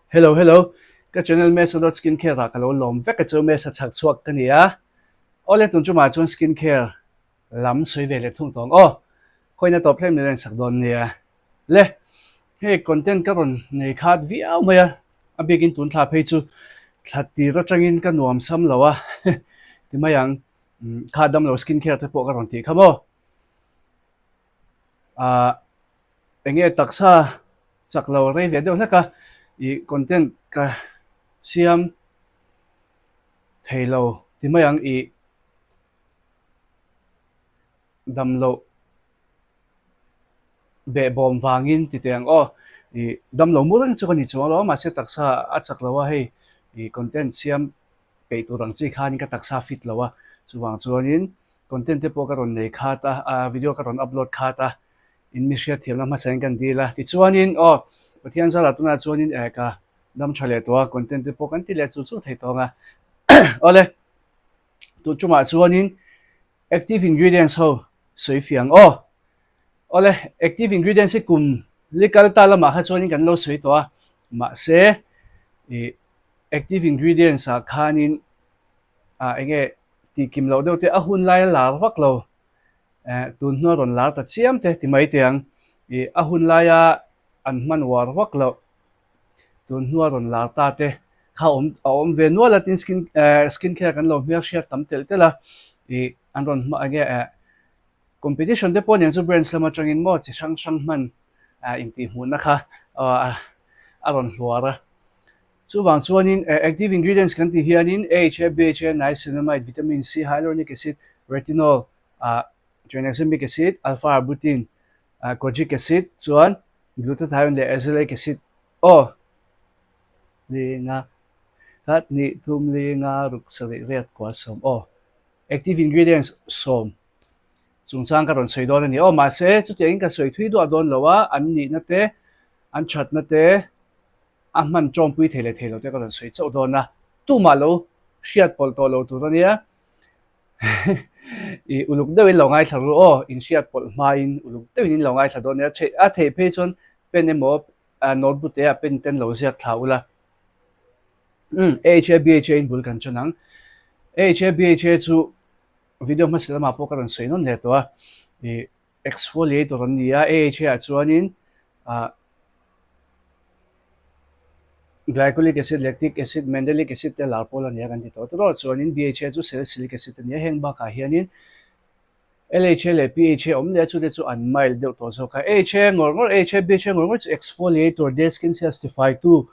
Hello hello ka channel Mesa dot skin care ah ka lo lawm vek a chu Mesa chhak chhuak ka ni a awle tun chumah chuan skin care lam sawi ve leh thung tawng aw khawina tawp hlem nila insak dawn nia le hei content ka rawn nei khat viau mai a a bikin tun thla phei chu thla tir atangin ka nuam sam lo a ti mai ang kha damlo skin care te pawh ka rawn tih kha maw ah eng nge taksa chak lo rei ve deuh hlek a ih content ka siam thei lo ti mai ang ih dam loh behbawm vangin ti teh ang aw ih dam lo mur reng chu ka ni chuang lo a mahse taksa a chak lo a hei ih content siam peih tur ang chi khanin ka taksa fit lo a chuvang chuanin content te pawh ka rawn nei khat a ah video ka rawn upload khat a in mi hriat thiamna hmasa in kan dil a tichuanin aw Pathian zara tunah chuanin eh ka dam tha leh tawh a content te pawh kan ti leh chul chul thei tawng a awle tun tumah chuanin active ingredients ho sawi fiang aw awle active ingredients hi kum li kal ta lamah kha chuanin kan lo sawi tawh a mahse ih active ingredients ah khanin ah eng nge tih kim loh deuh te a hun laia lar vak lo eh tun hnua rawn lar ta chiam te ti mai teh ang ih a hun laia an hman uar vak loh tun hnua rawn lar ta te kha awm a awm ve nual a tin skin eh skin care kan lo hmel hriat tam telh telh a ih an rawn hma eng nge eh competition te pawh nen chu branch lam atangin maw chi hrang hrang hman ah intihhmuhna kha a rawn hluar a. Chuvang chuanin active ingredients kan tih hianin AHA, BHA, niacinamide, vitamin C, hyaluronic acid, retinol, tranexamic acid, alpha arbutin, kojic acid chuan glutathione leh azelaic acid aw li nga khat hnih thum li nga ruk sarih riat kual sawm aw active ingredients sawm chungchang ka rawn sawi dawn a ni aw mahse chutiangin ka sawi thui duah dawn lo a an nihna te an thatna te a hman tawngpui thei leh thei lo te ka rawn sawi chauh dawn a, tumah lo hriat pawlh tawh lo tur a nia. I uluk deuhin lo ngaithla ru aw, in hriat pawlh hmain uluk deuhin in lo ngaithla dawn nia. Theih a theih phei chuan pen emaw notebook te ah pen ten lo ziak thla ula. Umm AHA BHA in bul kan tan ang. AHA BHA chu video hmasa lamah pawh ka rawn sawi nawn leh tawh a, i Exfoliator an ni a, AHA ah chuanin ah glycolic acid, lactic acid, mandelic acid te lar pawl a ni a kan ti tawh tawh chuanin BHA chu salicylic acid a ni a, heng bakah hianin LHA leh PHA awm leh a chute chu an mild deuh tawh zawk a, AHA ngawr ngawr, AHA, BHA ngawr ngawr chu exfoliator, dead skin cells tifaitu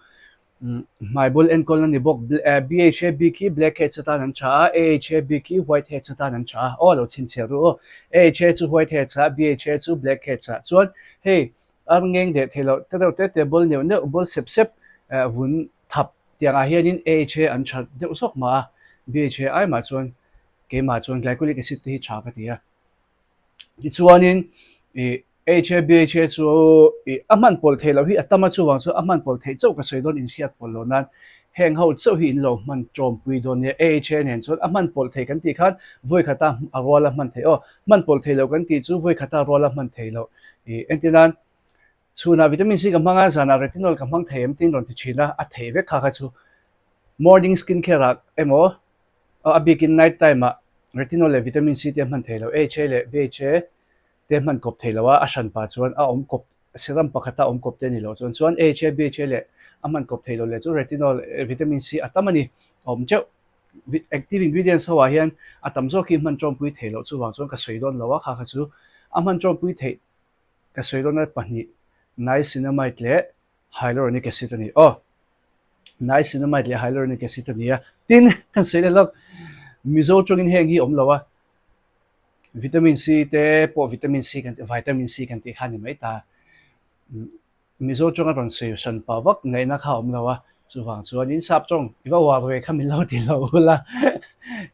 Hmai bul enkawlna ni bawk. BHA bik hi blackheads atan an tha a, AHA bik hi whiteheads atan an tha a. Aw lo chhinchhiah ru aw. AHA chu whiteheads ah, BHA chu blackheads ah. Chuan hei ar ngeng deh theih loh te deuh te te bul neuh neuh, bul sep sep vun thap tiang ah hianin AHA an tha deuh zawk mah a, BHA ai mah chuan keimah chuan glycolic acid te hi tha ka ti a. Tichuanin ih HA BHA chu ih a hman pawlh theih loh hi a tam a chuvang chuan a hman pawlh theih chauh ka sawi dawn inhriat pawlh loh nan heng ho chauh hi in lo hman tawmpui dawn nia AHA nen chuan a hman pawlh theih kan tih khan vawi khata a rual a hman theih aw hman pawlh theih loh kan tih chu vawi khata a rual a hman theih loh ih entir nan chhunah vitamin C ka hmang a zanah retinol ka hmang thei em tiin rawn ti thin a a theih vek kha kha chu morning skin care ah emaw A bikin night time ah retinol leh vitamin C te a hman thei lo, AHA leh BHA te a hman kawp thei lo a, a hran pah chuan a awm kawp serum pakhata awm kawp te a ni loh chuan chuan AHA, BHA leh a hman kawp thei lo leh chu retinol, vitamin C a tam a ni, a awm teuh. Active ingredients ho ah hian a tam zawk hi hman tawmpui thei loh chuvang chuan ka sawi dawn lo a, kha kha chu a hman tawmpui theih ka sawi dawn a pahnih niacinamide leh Hyaluronic acid a ni. Aw, niacinamide leh hyaluronic acid a ni a. Tin, kan sawi leh lawk, Mizo tawngin heng hi awm lo a, vitamin C te pawh vitamin C kan tih, vitamin C kan tih kha a ni mai ta. Mizo tawnga rawn sawi hran pah vak ngaihna kha a awm lo a, chuvang chuanin sap tawng i va uar ve kha min lo ti lo ula,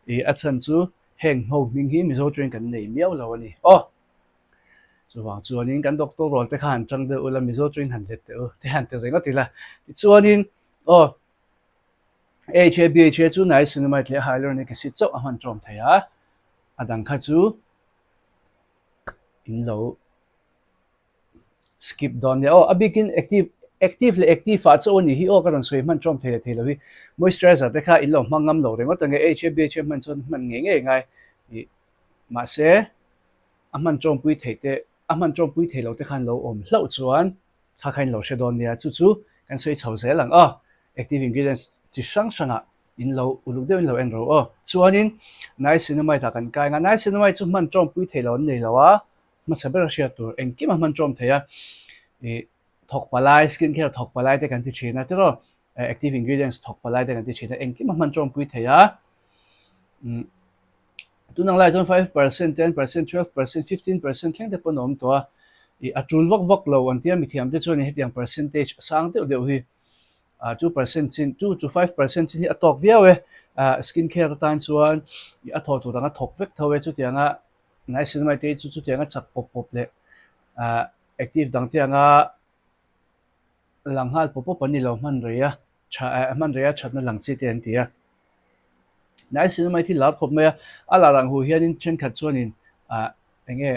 ih a chhan chu heng ho hming hi Mizo tawngin kan nei miau lo a ni. Aw. Chuvang chuanin kan doctor rual te kha han tang deuh ula Mizo tawngin han let teh u te han ti ringawt ila. Tichuanin aw AHA BHA chu niacinamide leh hyaluronic acid chauh a hman tawm thei a, a dang kha chu in lo skip dawn nia. Aw a bikin active. Active leh active ah chauh a nih hi aw ka rawn sawi hman ṭawm thei leh thei lo hi. Moisturizer te kha in lo hmang ngam lo ringawt ange HA BHA hman chuan hman ngei ngei ngai ih mahse a hman ṭawmpui theih te a hman ṭawmpui thei lo te khan lo awm hlauh chuan kha kha in lo hre dawn nia chu chu kan sawi chho zel ang aw active ingredients chi hrang hrangah in lo uluk deuhin lo en ro aw. Chuanin niacinamide ah kan kai ang a niacinamide chu hman ṭawmpui thei lo an nei lo a hmasa ber a hriat tur engkim a hman ṭawm thei a ih thawk palai, skin care thawk palai te kan ti thin a tiraw, active ingredients thawk palai te kan ti thin a, engkim a hman tawngpui thei a, umm tunang lai chuan 5%, 10%, 12%, 15% thleng te pawn a awm tawh a, ih a tul vak vak lo an tia mithiam te chuan hetiang percentage a sang deuh deuh hi ah 2% chin 2 to 5% chin hi a tawk viau e, ah skin care atan chuan a thawh tur anga thawk vek tho e chutianga niacinamide te chu chutianga chak pawp pawp leh ah Active dang te anga lang nghal pawp pawp an ni lo hman rei a, tha eh hman rei a thatna lang chi te an ti a. Niacinamide hi lar khawp mai a, a lar ang hu hianin thenkhat chuanin ah eng nge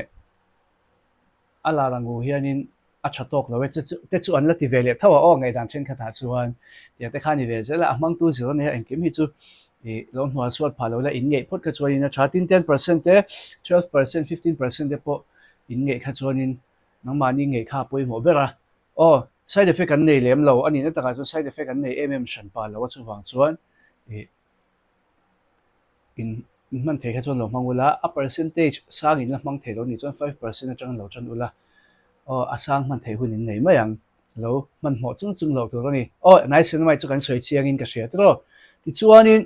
a lar ang hu hianin a tha tawk lo e che chu te chu an la ti ve leh tho a aw ngaihdan thenkhatah chuan tiang te kha a ni ve zel a, a hmangtu zir a nia engkim hi chu ih lo hnual chhuat phah lo la in ngeih phawt kha chuanin a tha tin 10% te 12% 15% te pawh In ngeih kha chuanin nangmahni ngeih kha a pawimawh ber a. Aw, side effect an nei lem lo a nihna takah chuan side effect an nei em em hran pah lo a chuvang chuan ih in hman thei kha chuan lo hmang ula, a percentage sang in la hmang thei lo nih chuan 5% atang lo tan ula, aw a sang hman theih hun in nei mai ang. Lo hmanhmawh chung chung loh tur a ni. Aw, niacinamide chu kan sawi chiangin ka hria tiraw. Tichuanin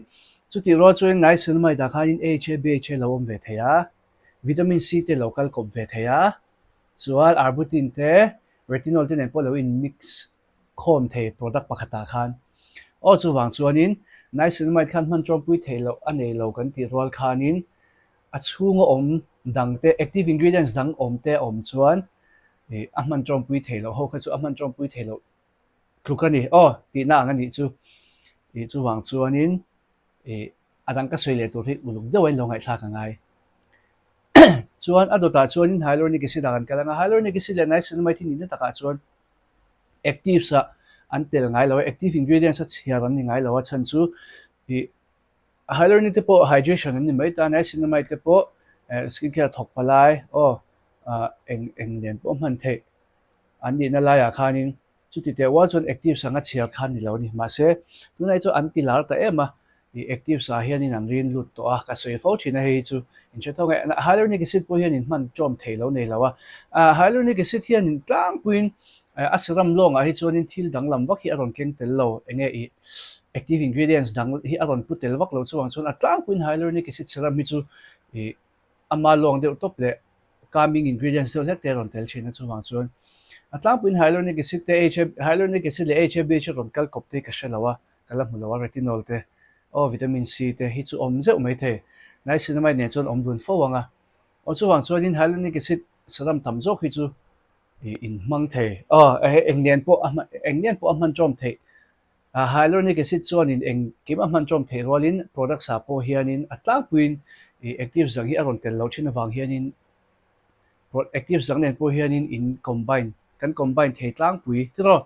chutih rual chuanin niacinamide ah khanin AHA, BHA lo awm ve thei a. Vitamin C te lo kal kawp ve thei a, chuan arbutin te retinol te nen pawh lo in mix khawm thei product pakhatah khan. Aw chuvang chuanin niacinamide khan hman tawmpui theih loh a nei lo kan tih rual khanin a chhunga awm dang te active ingredients dang awm te a awm chuan ih a hman tawmpui theih loh ho kha chu a hman tawmpui theih loh tluk a ni. Aw tihna ang a nih chu. Ih chuvang chuanin ih A dang ka sawi leh tur hi uluk deuh a in lo ngaihthlak a ngai. Chuan a dawtah chuanin hyaluronic acid ah kan kal ang a, hyaluronic acid leh niacinamide hi nihna takah chuan actives ah an tel ngai lo a, active ingredients a chhiar an ni ngai lo a, chhan chu ih hyaluronic te pawh hydration an ni mai ta, niacinamide te pawh skin care thawk palai aw eng eng nen pawh hman theih an nihna laiah khanin Chuti teh ual chuan active sanga chhiar kha ni lo a ni. Mahse, tunah hi chuan an ti lar ta em a, ih active sa hianin an rin lut tawh a, ka sawi fo thin a hei hi chu in hre thawk e. Hyaluronic acid pawh hianin hman ṭawm thei lo nei lo a, hyaluronic acid hianin tlangpuiin a serum lawngah hi chuanin thil danglam vak hi a rawn keng tel lo, enge ih active ingredients dang hi a rawn pu tel vak lo chuvang chuan a tlangpuiin hyaluronic acid serum hi chu ih Ama lawng deuh tawp leh calming ingredients deuh hlek te a rawn tel thin a, chuvang chuan a tlangpuiin hyaluronic acid te hyaluronic acid leh HABH a rawn kal kawp te hi ka hre lo a, ka la hmu lo a, retinol te aw vitamin C te hi chu awm zeuh mai thei. Niacinamide nen chuan awm dun fo ang a, aw chuvang chuanin hyaluronic acid serum tam zawk hi chu ih in hmang thei aw eng nen pawh a eng nen pawh a hman tawm theih. Hyaluronic acid chuanin engkim a hman ṭawm theih rualin products ah pawh hianin a tlangpuiin ih actives dang hi a rawn tel loh ṭhin avang hianin actives dang nen pawh hianin in combine kan combine thei tlangpui tiraw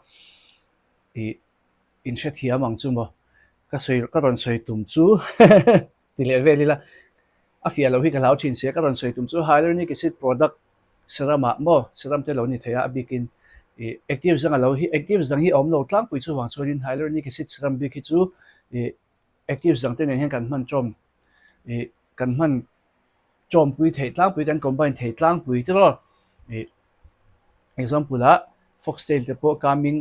ih in hrethiam ang chu maw ka sawi ka rawn sawi tum chu Ti leh vel ila, a fiah loh hi ka hlau thin sia, ka rawn sawi tum chu hyaluronic acid product serum ah maw serum te lo ni thei a, a bikin ih active zang a lo hi active zang hi a awm lo tlangpui chuvang chuanin hyaluronic acid serum bik hi chu ih active zang te nen hian kan hman tawm ih kan hman tawmpui theih tlangpui kan combine thei tlangpui tiraw ih example ah foxtail te pawh calming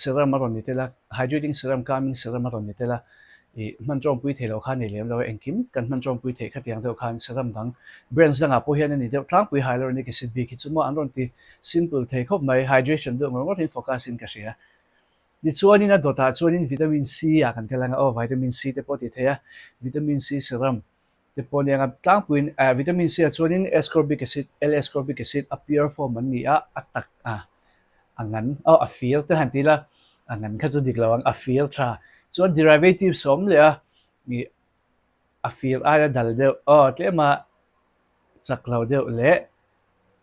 Serum a rawn ni tel a, hydrating serum, calming serum a rawn ni tel a, ih hman tawngpui thei loh kha a nei lem lo a, engkim kan hman tawngpui theih khatiang deuh khan serum dang brands dangah pawh hian a ni deuh tlangpui hyaluronic acid bik hi chu maw an rawn ti simple thei khawp mai, hydration deuh ngawr ngawr hian focus in ka hria. Tichuanin a dawtah chuanin vitamin C ah kan kal ang a, aw vitamin C te pawh a ti thei a, vitamin C serum te pawh nia tlangpuiin vitamin C ah chuanin ascorbic acid, L-ascorbic acid a pure form an ni a, a tak a a ngan aw a fir te han ti ila a ngan kha chu dik lo ang a fir tha chuan derivatives a awm leh a ih a fir aia dal deuh aw tlema chak lo deuh leh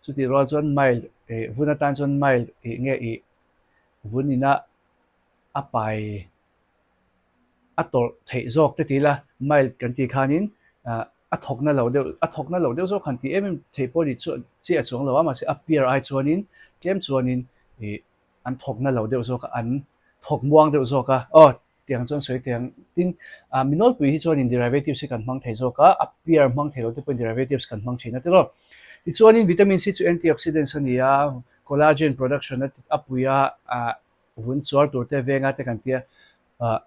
chutih rual chuan mild ih vun atan chuan mild ih nge ih. Vun ina a pai a tawrh theih zawk te ti ila mild kan tih khanin a thawkna lo deuh a thawkna lo deuh zawk han tih em em theih pawh ni chu chiah chuang lo a mahse a pure ai chuanin tlem chuanin ih an thawkna lo deuh zawk a an thawk muang deuh zawk a aw tiang chuan sawi teh ang tin ah mi nawlpui hi chuanin derivatives hi kan hmang thei zawk a a pure hmang thei lo te pawhin derivatives kan hmang thin a tiraw tichuanin vitamin C chu antioxidants a ni a collagen production a pui a ah vun chuar tur te venga te kan tia ah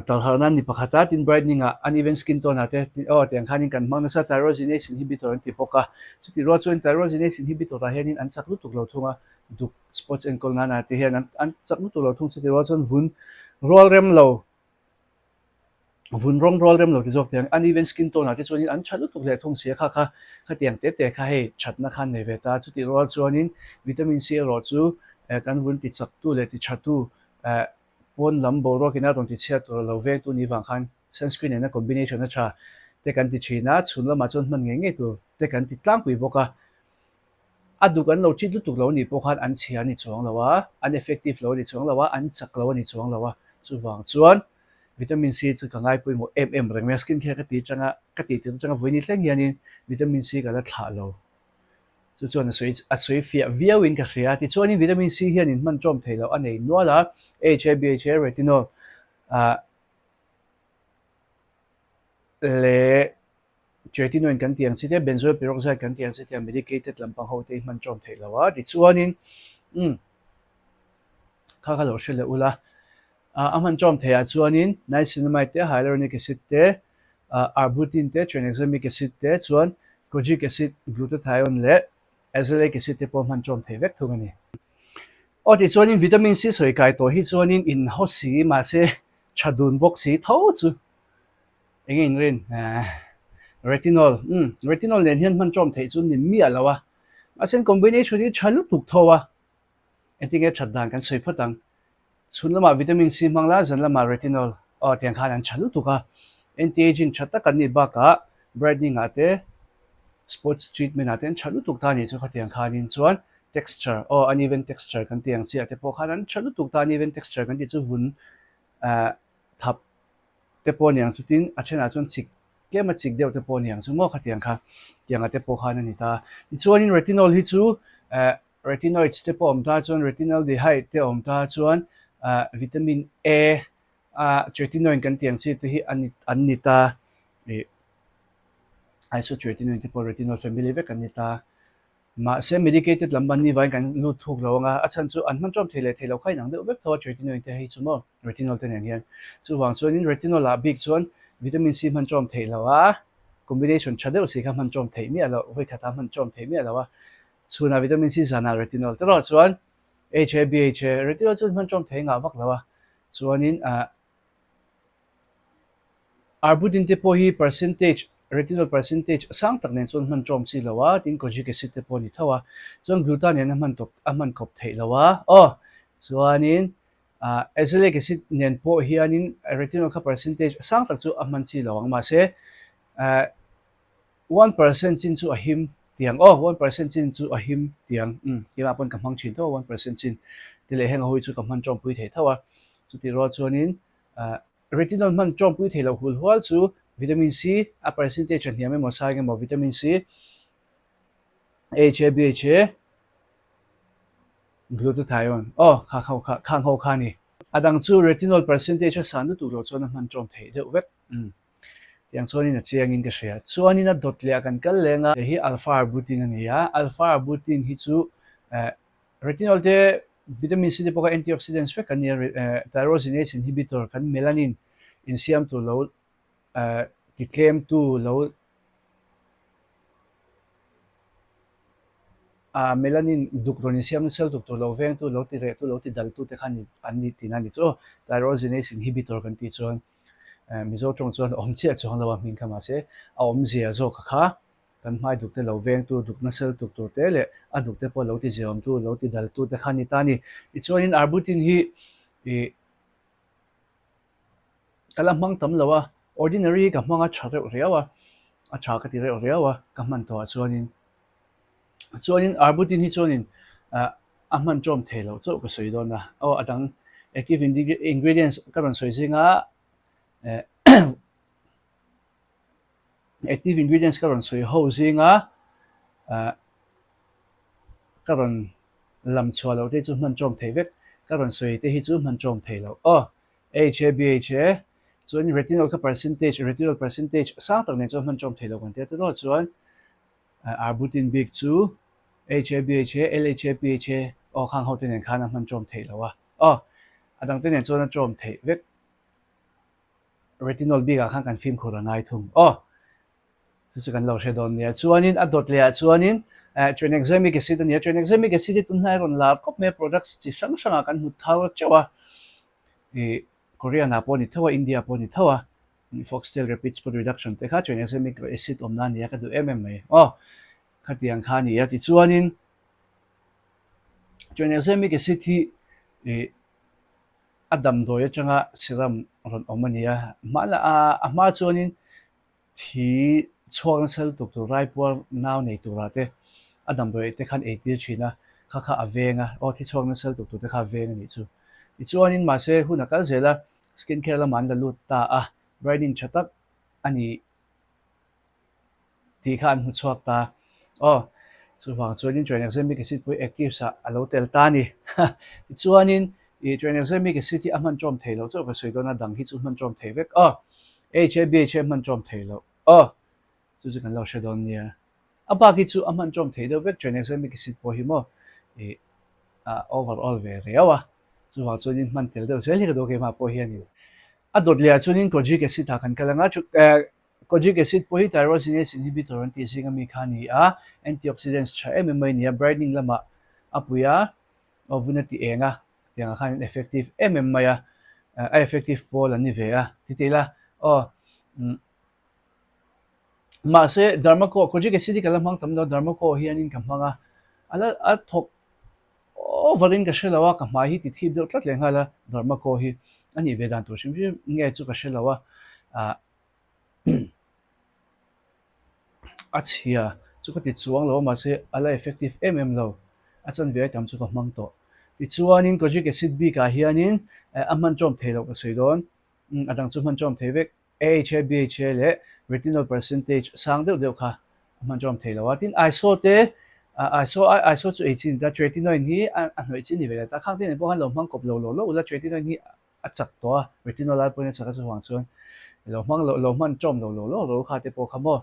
talharna ni pakhat a tin brightening ah uneven skin tone ah te aw tiang khanin kan hmang nasa tyrosinase inhibitor an ti bawk a chutih rual chuan tyrosinase inhibitor ah hianin an chak lutuk lo thung a duk spots enkawl nan ah te hian an an chak lutuk lo thung chutih rual chuan vun rual rem lo Vun rawng rual rem lo ti zawk tiang uneven skin tone ah te chuanin an tha lutuk leh thung si a kha kha khatiang te te kha hei thatna khan nei ve ta chutih rual chuanin vitamin C erawh chu eh kan vun ti chak tu leh ti tha tu eh pawn lam boruak ina rawn ti chhiat tur a lo veng tu ni vang khan sunscreen nena combination a tha te kan ti thin a chhun lamah chuan hman ngei ngei tur te kan ti tlangpui bawk a. A duk an lo ṭit lutuk lo nih pawh khan an chhia a ni chuang lo a, an effective lo a ni chuang lo a, an chak lo a ni chuang lo a. Chuvang chuan vitamin C chu ka ngai pawimawh em em reng mai a, skin care ka ti atanga ka tih tir atanga vawiin thleng hianin vitamin C ka la thlah lo. Chu chuan a sawi a sawi fiah viauin ka hria. Tichuanin vitamin C hian in hman ṭawm thei loh a nei nual a, AHA, BHA, retinol ah leh Tretinoin kan tih ang chi te, benzoyl peroxide kan tih ang chi te, medicated lampang ho te hi hman ṭawm theih lo a. Tichuanin, umm, kha kha lo hre leh ula, a hman ṭawm theih ah chuanin niacinamide te, hyaluronic acid te, arbutin te, tranexamic acid te, chuan kojic acid, glutathione leh azelaic acid te pawh hman ṭawm thei vek thung a ni. Aw tichuanin vitamin C sawi kai tawh hi chuanin inhaw si mahse tha dun bawk si tho chu Eng nge inrin? Retinol. Umm, retinol nen hian hman ṭawm theih chu ni miah lo a. Mahse combination hi ṭha lutuk tho a. Engtin nge ṭhat dan kan sawi phawt ang. Chhun lamah vitamin C hmang la, zan lamah retinol. Aw, tiang khan an ṭha lutuk a. Anti-aging ṭha tak an nih bakah brightening ah te, spots treatment ah te an ṭha lutuk ta a nih chu khatiang khanin chuan texture, aw uneven texture kan tih ang chiah te pawh khan an ṭha lutuk ta a, uneven texture kan tih chu vun thap te pawh aniang chu tin a thenah chuan chik tlem a chik deuh te pawh aniang chu maw khatiang kha tianga te pawh khan a ni ta. Tichuanin retinol hi chu eh retinoids te pawh a awm ta chuan retinaldehyde te a awm ta chuan ah vitamin A ah tretinoin kan tih ang chi te hi a ni an ni ta ih isotretinoin te pawh retinol family vek an ni ta. Mahse, medicated lam ban ni vangin kan lut thuk lo ang a, a chhan chu an hman ṭawm thei leh thei lo kha inang deuh vek tho a tretinoin te hei chu maw retinol te nen hian. Chuvang chuanin retinol ah bik chuan vitamin C hman ṭawm theih lo a, combination ṭha deuh si kha hman ṭawm theih miah loh, vawikhatah hman ṭawm theih miah lo a, chhunah vitamin C zanah retinol te erawh chuan HA, BHA, retinol chu hman ṭawm thei ngah vak lo a, chuanin ah. Arbutin te pawh hi percentage, retinol percentage sang tak nen chuan hman ṭawm chi lo a, tin kojic acid te pawh a ni tho a, chuan gluta nen a hman tawp a hman kawp theih lo a, aw chuanin ah azelaic acid nen pawh hianin retinol kha percentage sang tak chu a hman chi lo ang mahse ah 1% chin chu a him tiang aw 1% chin chu a him tiang umm keimah pawn ka hmang thin tho a 1% chin ti leh heng a hui chu ka hman ṭawmpui thei tho a chutih rual chuanin ah retinol hman ṭawmpui thei loh hul hual chu vitamin C a percentage a hniam emaw sang emaw vitamin C HA BHA glutathione aw kha kho kha khang ho kha a ni a dang chu retinol percentage a san lutuk loh chuan a hman ṭawm theih deuh vek umm. Tiang chuanin a chiangin ka hria. Chuanin a dawt leh a kan kal leng a. Hei hi alpha arbutin a ni a. Alpha arbutin hi chu eh retinol te vitamin C te pawh kha antioxidants vek an ni a. Eh tyrosinase inhibitor kan melanin insiamtu lo eh titlemtu lo ah melanin duk rawn insiam nasa lutuk tur lo vengtu lo tirehtu lo tidaltu te kha an ni tihna a ni chu aw. Tyrosinase inhibitor kan tih chuan. Mizo tawng chuan a awm chiah chuang lo a hming kha mahse a awmzia zawk kha kan hmai duk te lo vengtu duk nasa lutuk tur te leh a duk te pawh lo ti ziawmtu lo ti daltu te kha a ni ta a ni. Tichuanin arbutin hi ih ka la hmang tam lo a, ordinary hi ka hmang a tha reuh riau a, a tha ka ti reuh riau a ka hman tawhah chuanin. Chuanin arbutin hi chuanin ah. A hman ṭawm thei loh chauh ka sawi dawn a. Aw a dang active ingredients ka rawn sawi zinga active ingredients ka rawn sawi ho zinga ka rawn lam chhuah loh te chu hman ṭawm thei vek ka rawn sawi te hi chu hman ṭawm thei loh. Aw AHA BHA chuan retinol kha percentage retinol percentage sang tak nen chuan hman ṭawm thei loh kan tia tawh chuan Arbutin bik chu HA, BHA, LHA, PHA aw khang ho te nen khan a hman ṭawm theih lo a. Aw, a dang te nen chuan a ṭawm theih vek. Retinol bikah khan kan fimkhur a ngai thung. Aw, chu chu kan lo hre dawn nia. Chuanin a dawt lehah chuanin Tranexamic acid a ni a. Tranexamic acid hi tunhnai a rawn lar khawp mai a, products chi hrang hrangah kan hmu thar teuh a. Ih, Korean-ah pawh a ni tho a, India-ah pawh a ni tho a. Foxtail rapid spot reduction te kha tranexamic acid awmna a ni a, ka duh em em mai. Aw, khatiang kha a ni a. Tichuanin tranexamic acid hi ih a damdawi atanga serum rawn awm a ni a. Hmanah a hma chuanin thi chhuak nasa lutuk tur raipuar nau nei turah te a damdawi te khan eitir thin a, kha kha a veng a, aw thi chhuak nasa lutuk tur te kha a veng a nih chu. Tichuanin mahse hun a kal zel a, Skin care lamah an la lut ta a, brightening tha tak a ni tih kha an hmu chhuak ta. Aw, chuvang chuanin tranexamic acid pawh hi actives ah a lo tel ta a ni. Tichuanin ih tranexamic acid hi a hman ṭawm thei loh chauh ka sawi dawn a, dang hi chu hman ṭawm thei vek. Aw, HA, BHA hman ṭawm thei loh. Aw, chu chu kan lo hre dawn nia. A bak hi chu a hman ṭawm thei deuh vek tranexamic acid pawh hi maw ih a over all ve riau a, chuvang chuanin hman tel deuh zel hi ka duh a keimah pawh hianin. A dawt lehah chuanin kojic acid ah kan kal ang a, chu eh kojic acid pawh hi tyrosinase inhibitor an tih zing ami kha a ni a, antioxidants tha em em mai a ni a, brightening lamah a pui a, ovun a ti eng a, tiangah khanin effective em em mai a, a effective pawl an ni ve a, ti teh ila aw umm. Mahse, Dharmako, Kojic acid hi ka la hmang tam lo, Dharmako hianin ka hmang a, a la a thawk over in ka hre lo a, ka hmai hi ti thip deuh tlat leh nghal a, Dharmako hi a nih ve dan tur hrim hrim nge chu ka hre lo a, ah a chhia chu ka ti chuang lo a, mahse a la effective em em lo, a chanve ai tam chu ka hmang tawh. Tichuanin Kojic acid bikah hianin a hman ṭawm thei loh ka sawi dawn, a dang chu hman ṭawm thei vek. AHA, BHA leh retinol percentage sang deuh deuh kha a hman ṭawm thei lo a. Tin, ISO te, ISO, ISO chu ei chi a ni ta, tretinoin hi a hnawih chi a ni ve leh ta. Khang te nen pawh khan lo hmang kawp lo lo lo ula, tretinoin hi a chak tawh a, retinol ai pawhin a chak a, chuvang chuan lo hmang lo, lo hman ṭawm lo lo lo ro kha te pawh kha maw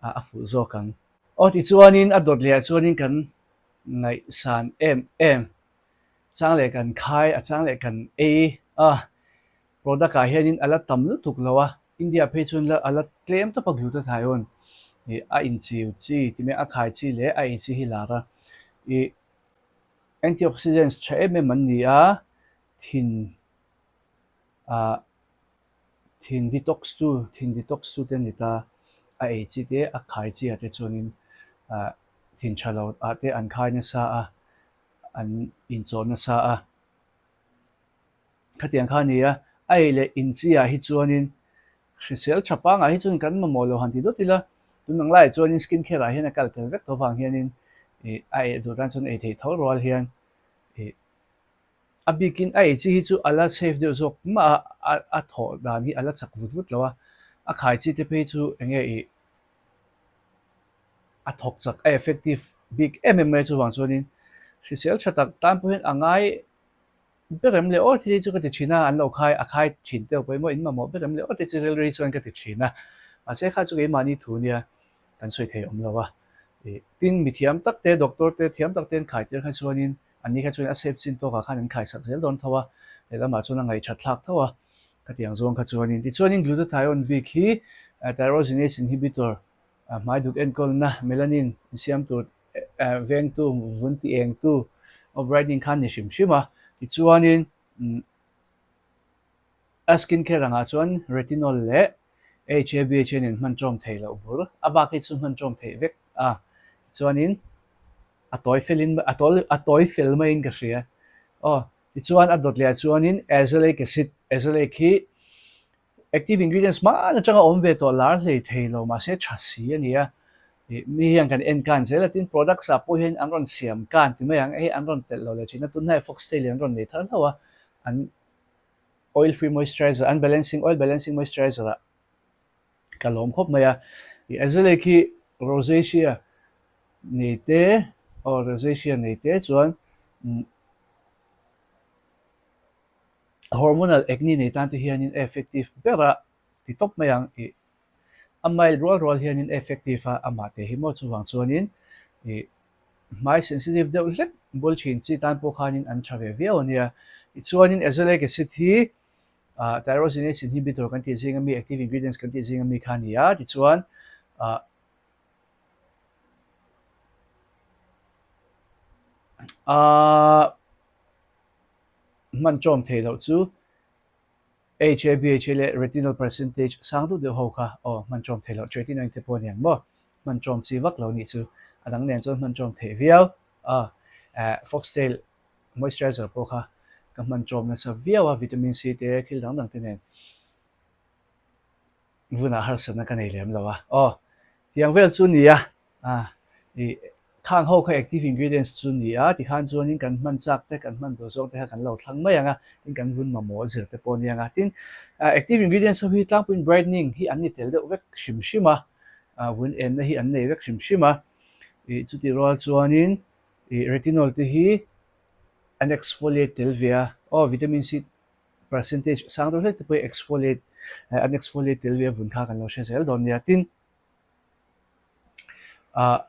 a fuh zawk ang. Aw tichuanin a dawt lehah chuanin kan ngaihsan em em, chang leh kan khai, a chang leh kan ei a, Product ah hianin a la tam lutuk lo a, India phei chuan la a la tlem tawp a glutathione ih a inchiu chi ti mai a khai chi leh a ei chi hi lar a, ih antioxidants tha em em an ni a, thin ah thin detox tu thin detox tu te a ni ta, a ei chi te a khai chi ah te chuanin ah thin tha lo ah te an khai nasa a, an inchawh nasa a. Khatiang kha a ni a, a ei leh inchiah hi chuanin hrisel tha pangah hi chuan kan mamawh lo han ti dawt ila, tun ang laiah chuanin skin care ah hian a kal tel vek tho vang hianin ih a ei duh tan chuan ei theih tho rual hian ih a bikin a ei chi hi chu a la safe deuh zawk mah a, a thawh dan hi a la chak vut vut lo a, a khai chi te phei chu eng nge ih a thawk chak a effective bik em em mai chuvang chuanin hrisel tha tak tan pawh hian a ngai Berem leh aw thil hi chu ka ti thin a, an lo khai a khai thin teuh pawh emaw in mamawh berem leh aw te chu rilru hi chuan ka ti thin a, mahse kha chu keimahni thu nia kan sawi thei awm lo a, ih tin mi thiam tak te doctor te thiam tak te an khai tir kha chuanin an ni kha chuan a safe chin tawkah khan an khai sak zel dawn tho a, lehlamah chuan a ngaihṭhat thlak tho a, khatiang zawng kha chuanin tichuanin glutathione bik hi tyrosinase inhibitor hmai duk enkawlna melanin insiam tur vengtu vun ti engtu brightening khan ni hrim hrim a tichuanin a skin care angah chuan retinol leh HA BHA nen hman ṭawm theih loh bur a bak hi chu hman ṭawm theih vek a tichuanin a tawi felin a tawi a tawi fel maiin ka hria aw tichuan a dawt leh ah chuanin azelaic acid azelaic hi Active ingredients hmaan atanga awm ve tawh lar hlei thei lo mahse tha si a ni a. Ih mi hian kan en kan zel a tin products ah pawh hian an rawn siam kan ti mai ang hei an rawn telh lo leh thin a tunhnai foxtail in an rawn nei thar hlauh a an oil free moisturizer an balancing oil balancing moisturizer ah ka lawm khawp mai a ih azelaic hi rosacea nei te aw rosacea nei te chuan umm hormonal acne nei tan te hianin a effective ber a ti tawp mai ang ih. A mild rual rual hianin effective a amah teh hi maw chuvang chuanin ih hmai sensitive deuh hlek bul thin chi tan pawh khanin an tha ve viau a nia. Tichuanin azelaic acid hi ah tyrosinase inhibitor kan tih zing ami active ingredients kan tih zing ami kha a ni a tichuan ah ah hman tawm theih loh chu HA, BHA leh retinol percentage sang deuh deuh ho kha aw hman ṭawm theih loh tretinoin te pawh a niang maw? Hman ṭawm chi vak lo nih chu a dang nen chuan hman ṭawm theih viau a, eh foxtail moisturizer pawh kha ka hman ṭawm nasa viau a vitamin C te thil dang dang te nen vunah harsatna ka nei lem lo a aw tiang vel chu nia A, ih, khang ho kha active ingredients chu ni a, tikhan chuanin kan hman chak te, kan hman duh zawng te kha kan lo thlang mai ang a, tin kan vun mamawh zir te pawh a ni ang a. Tin, active ingredients ho hi tlangpuiin brightening hi an ni tel deuh vek hrim hrim a, vun enna hi an nei vek hrim hrim a. Ih, chutih rual chuanin ih retinol te hi an exfoliate tel ve a, aw vitamin C percentage sang deuh hlek te pawh hi exfoliate, an exfoliate tel ve a vun kha kan lo hre zel dawn nia. Tin, Ah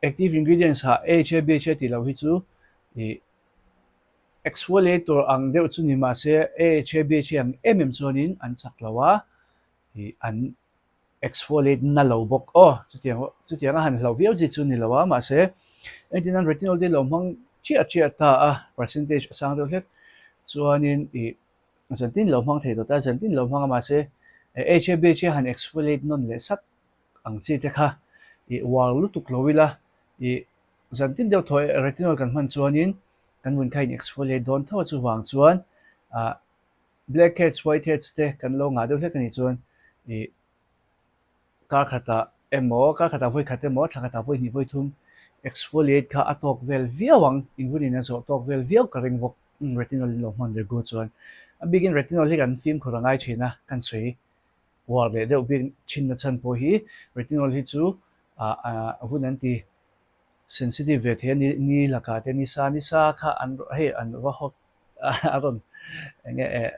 active ingredients ah AHA BHA tih loh hi chu ih exfoliator ang deuh chu ni mahse AHA BHA ang em em chuanin an chak lo a ih an exfoliate na lo bawk aw chutiang chutiang a han hlauh viau chi chu ni lo a mahse engtin nan retinol te lo hmang chiah chiah ta a percentage a sang deuh hlek chuanin ih Zantin lo hmang thei tawh ta, zantin lo hmang a mahse HABH hi han exfoliate nawn leh sak ang chi te kha ih uar lutuk lo ila ih zantin deuh thaw retinol kan hman chuanin kan vun kha in exfoliate dawn tho a chuvang chuan ah blackheads whiteheads te kan lo ngah deuh hlek a nih chuan ih Kar khatah emaw, kar khatah vawi khat emaw, thla khatah vawi hnih vawi thum exfoliate kha a tawk vel viau ang, invunin a zawh tawk vel viau ka ring bawk. Retinol in lo hman regu chuan a bikin retinol hi kan fimkhur a ngai thin a, kan sawi uar leh deuh bik thinna chhan pawh hi retinol hi chu ah vun an ti sensitive ve thei a ni, ni lakah te nisa nisa kha an hei an va hawk a rawn eng nge eh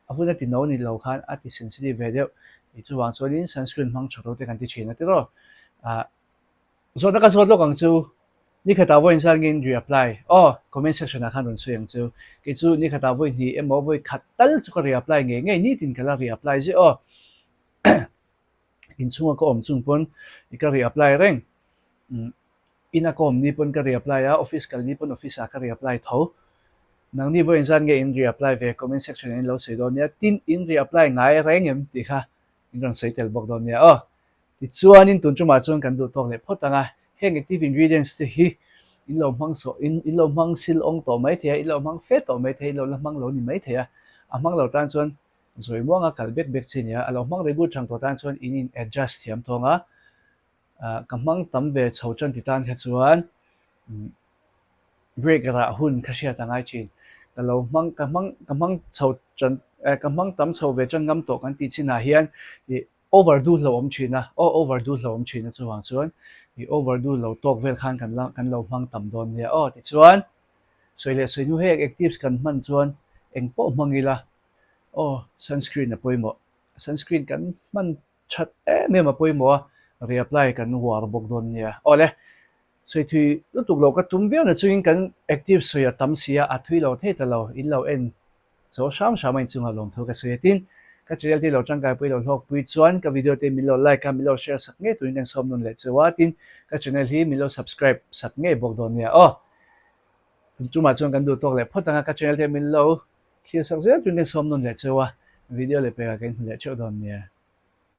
a vun a ti no ni lo khan a ti sensitive ve deuh tih chuvang chuanin sunscreen hmang tha lo te kan ti thin a tiraw ah zawhna ka zawt lawk ang chu nikhatah vawi inzat nge in reapply aw comment section ah khan rawn sawi ang chu kei chu nikhatah vawi hnih emaw vawi khat tal chu ka reapply ngei ngei nitin ka la reapply zia aw inchhunga ka awm chung pawn ka reapply reng umm. Ina ka awm ni pawn ka reapply a, office kal ni pawn office ah ka reapply tho. Nangni vawiin zan nge in reapply ve comment section ah in lo sawi dawn nia, tin in reapply ngai reng em tih kha in rawn sawi tel bawk dawn nia aw. Tichuanin tun tumah chuan kan duh tawk leh phawt ang a, heng active ingredients te hi in lo hmang sawh in in lo hmang sil awng tawh mai thei a, in lo hmang fe tawh mai thei a, in lo la hmang lo ni mai thei a, a hmang lo tan chuan zawi muanga kal bek bek chi a ni a, a lo hmang regu thang tawh tan chuan in in adjust thiam thawng a. Ka hmang tam ve chho tan ti tan kha chuan break rah hun kha hriat a ngai thin. Ka lo hmang ka hmang ka hmang chho tan ka hmang tam chho ve tan ngam tawh kan tih chinah hian ih over duh lo awm thin a, aw over duh lo awm thin a chuvang chuan ih over duh lo tawk vel khan kan la kan lo hmang tam dawn nia aw tichuan sawi leh sawi hnu hei actives kan hman chuan eng pawh hmang ila aw sunscreen a pawimawh sunscreen kan hman That em em a pawimawh a, reapply kan uar bawk dawn nia. Awle, sawi thui lutuk loh ka tum viau na chungin kan active sawi a tam si a, a thui lo thei ta lo, in lo en zo hram hram a inchungah lawmthu ka sawi a. Tin, ka channel te lo tangkaipui lo hlawkpui chuan ka video te min lo like a, min lo share sak ngei turin kan sawm nawn leh cheu a, tin, ka channel hi min lo subscribe sak ngei bawk dawn nia aw. Tumah chuan kan duh tawk leh phawt ang a, ka channel te min lo Thlir sak zel turin kan sawm nawn leh cheu a, video leh pekah ka inhmu leh theuh dawn nia.